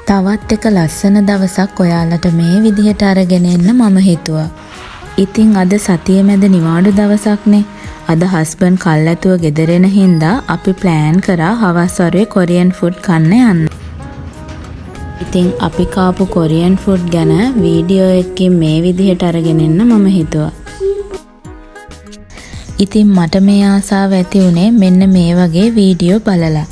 තවත් එක ලස්සන දවසක් ඔයාලට මේ විදිහට අරගෙන එන්න මම හිතුවා. ඉතින් අද සතිය මැද නිවාඩු දවසක්නේ. අද හස්බන්ඩ් කල් ඇතුව ගෙදර එන හින්දා අපි ප්ලෑන් කරා හවස් වරුවේ කොරියන් ෆුඩ් කන්න යන්න. ඉතින් අපි කාපු කොරියන් ෆුඩ් ගැන වීඩියෝ එකකින් මේ විදිහට අරගෙන එන්න මම හිතුවා. ඉතින් මට මේ ආසාව ඇති වුණේ මෙන්න මේ වගේ වීඩියෝ බලලා.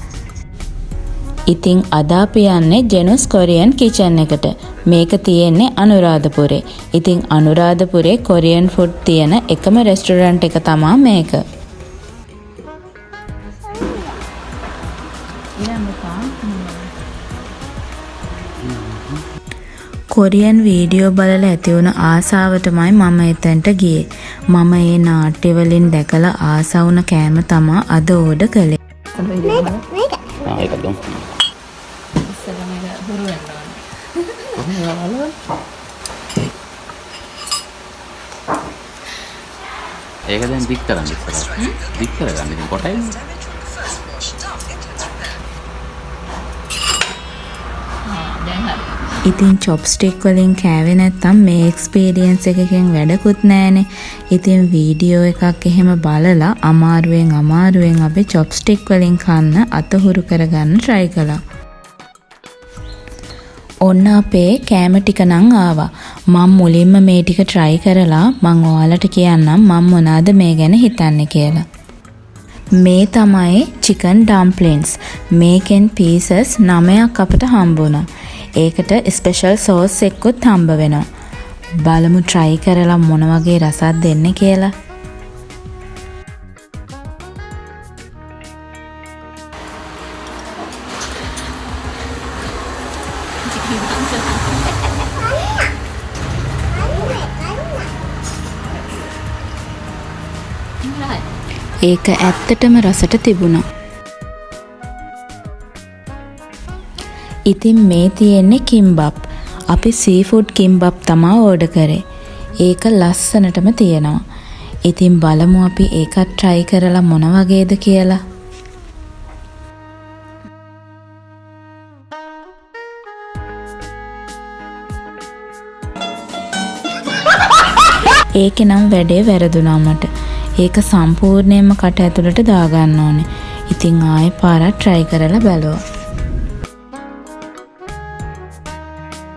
ඉතින් අද අපි යන්නේ ජෙනුස් කොරියන් කිචන් එකට. මේක තියෙන්නේ අනුරාධපුරේ. ඉතින් අනුරාධපුරේ කොරියන් ෆුඩ් තියෙන එකම රෙස්ටොරන්ට් එක තමා මේක. කොරියන් වීඩියෝ බලලා ඇති වුණ ආසාවටමයි මම එතනට ගියේ. මම ඒ නාට්‍ය වලින් දැකලා ආස වුණ කෑම තමා අද ඕඩර් කළේ. මේක ආ ඒකත් ගමු. ඉස්සෙල්ලා මේක හුරු වෙන්න ඕනේ. ඒක දැන් දික් කරන්න ඉස්සරහ. දික් කරගන්න ඉතින් කොටයි. ආ දැන් හරි. ඉතින් චොප්ස්ටික් වලින් කෑවේ නැත්තම් මේ එක්ස්පීරියන්ස් එකකින් වැඩකුත් නෑනේ. ඉතින් වීඩියෝ එකක් එහෙම බලලා අමාරුවෙන් අමාරුවෙන් අපි චොප්ස්ටික් වලින් කන්න අත හුරු කරගන්න try කළා. ඔන්න අපේ කෑම ටික නම් ආවා. මං මුලින්ම මේ ටික try කරලා මං ඔයාලට කියන්නම් මං මොනාද මේ ගැන හිතන්නේ කියලා. මේ තමයි චිකන් ඩම්ප්ලින්ස්. මේකෙන් පීසස් 9ක් අපට හම්බුණා. ඒකට ස්පෙෂල් සෝස් එකකුත් හම්බ වෙනවා. බලමු try කරලා මොන වගේ රසක් දෙන්නේ කියලා. ඒක ඇත්තටම රසට තිබුණා. ඉතින් මේ තියෙන්නේ කිම්බප්. අපි සීෆුඩ් කිම්බප් තමා ඕඩර් කරේ. ඒක ලස්සනටම තියෙනවා. ඉතින් බලමු අපි ඒකත් try කරලා මොන වගේද කියලා. ඒකේ නම් වැඩේ වැරදුනා මට. ඒක සම්පූර්ණයෙන්ම කට ඇතුළට දාගන්න ඕනේ. ඉතින් ආයෙ පාරක් try කරලා බැලුවා.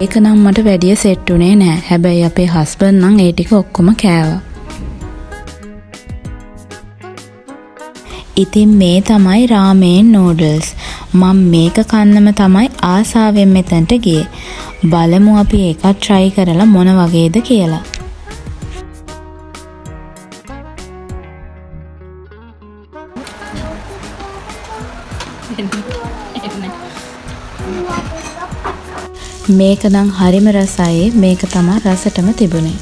ඒක නම් මට වැඩිය සෙට් වුණේ නෑ. හැබැයි අපේ හස්බන්ඩ් නම් ඒ ටික ඔක්කොම කෑවා. ඉතින් මේ තමයි රාමේන් නූඩල්ස්. මං මේක කන්නම තමයි ආසාවෙන් මෙතනට ගියේ. බලමු අපි ඒකත් try කරලා මොන වගේද කියලා. මේක නම් හරිම රසයි. මේක තමා රසටම තිබුණේ.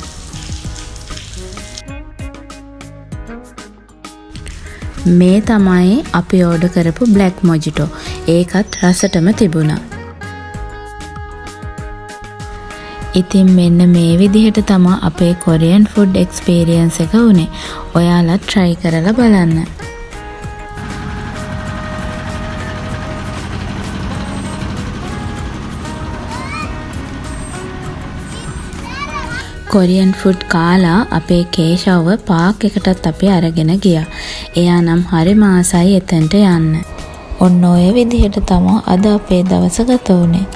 මේ තමයි අපි ඕඩර් කරපු බ්ලැක් මොජිටෝ. ඒකත් රසටම තිබුණා. ඉතින් මෙන්න මේ විදිහට තමා අපේ කොරියන් ෆුඩ් එක්ස්පීරියන්ස් එක වුණේ. ඔයාලත් try කරලා බලන්න. කොරියන් ෆුඩ් කාලා අපේ කේශව්ව පාක් එකටත් අපි අරගෙන ගියා. එයා නම් හරිම ආසයි එතනට යන්න. ඔන්න ඔය විදිහට තමා අද අපේ දවස ගත වුණේ.